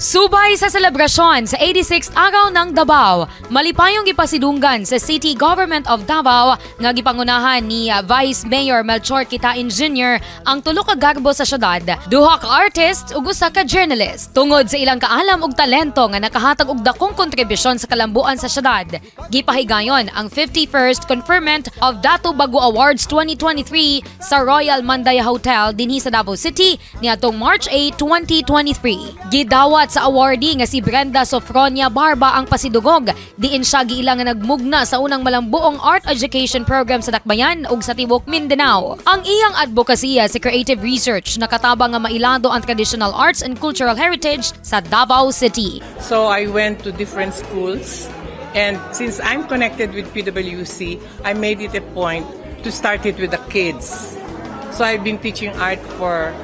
Subay sa selebrasyon sa 86th Araw ng Davao, malipayong gipasidunggan sa City Government of Davao nga gipangunahan ni Vice Mayor Melchor Quitain Jr. ang tulo ka garbo sa syudad, duha ka artist ug usa ka journalist. Tungod sa ilang kaalam ug talento nga nakahatag og dakong kontribusyon sa kalambuan sa syudad, gipahigayon ang 51st conferment of Datu Bago Awards 2023 sa Royal Mandaya Hotel dinhi sa Davao City niadtong March 8, 2023. Gidawat sa awardee nga si Brenda Sofronia Barba ang pasidungog, diin siya giila nga nagmugna sa unang malambuong art education program sa Dakbayan ug sa tibuok Mindanao. Ang iyang advokasya sa creative research nakatabang nga mailado ang traditional arts and cultural heritage sa Davao City. So I went to different schools, and since I'm connected with PWC, I made it a point to start it with the kids. So I've been teaching art for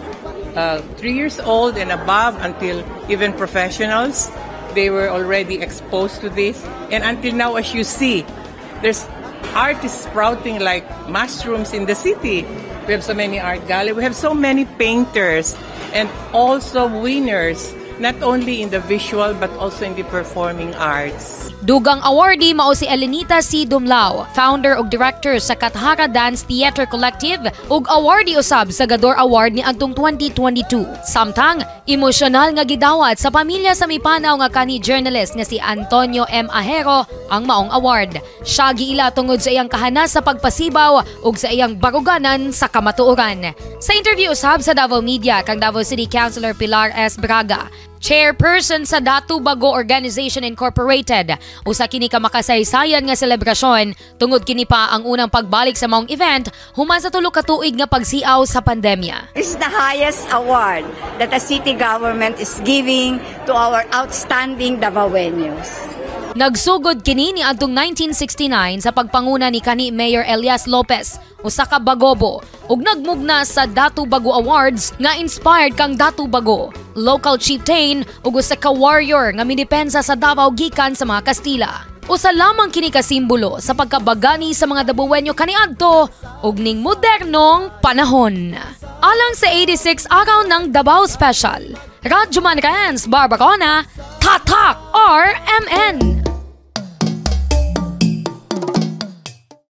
3 years old and above until even professionals. They were already exposed to this. And until now, as you see, there's art is sprouting like mushrooms in the city. We have so many art gallery. We have so many painters and also winners, not only in the visual but also in the performing arts. Dugang awardee mao si Elenita C. Dumlao, founder ug director sa Kathara Dance Theater Collective ug awardee usab sa Gador Award ni adtong 2022. Samtang emosyonal nga gidawat sa pamilya sa mipanaw nga kanhi journalist nga si Antonio M. Ajero ang maong award. Siya giila tungod sa iyang kahanas sa pagpasibaw ug sa iyang baruganan sa kamatuoran. Sa interview usab sa Davao Media kang Davao City Councilor Pilar S. Braga, chairperson sa Datu Bago Organization Incorporated, usa kini ka makasaysayan nga selebrasyon tungod kini pa ang unang pagbalik sa maong event human sa tulo ka tuig nga pagsiaw sa pandemya. This is the highest award that the city government is giving to our outstanding Davaoeños. Nagsugod kini ni adtong 1969 sa pagpanguna ni kanhi Mayor Elias Lopez, usa ka Bagobo, ug nagmugna sa Datu Bago Awards nga inspired kang Datu Bago, local chieftain ug usa ka warrior nga midepensa sa Davao gikan sa mga Kastila. Usa lamang kini ka simbolo sa pagkabagani sa mga Dabawenyo kaniadto ug ning modernong panahon. Alang sa 86 Araw ng Davao Special, Radyoman Rans Barbarona, Tatak RMN.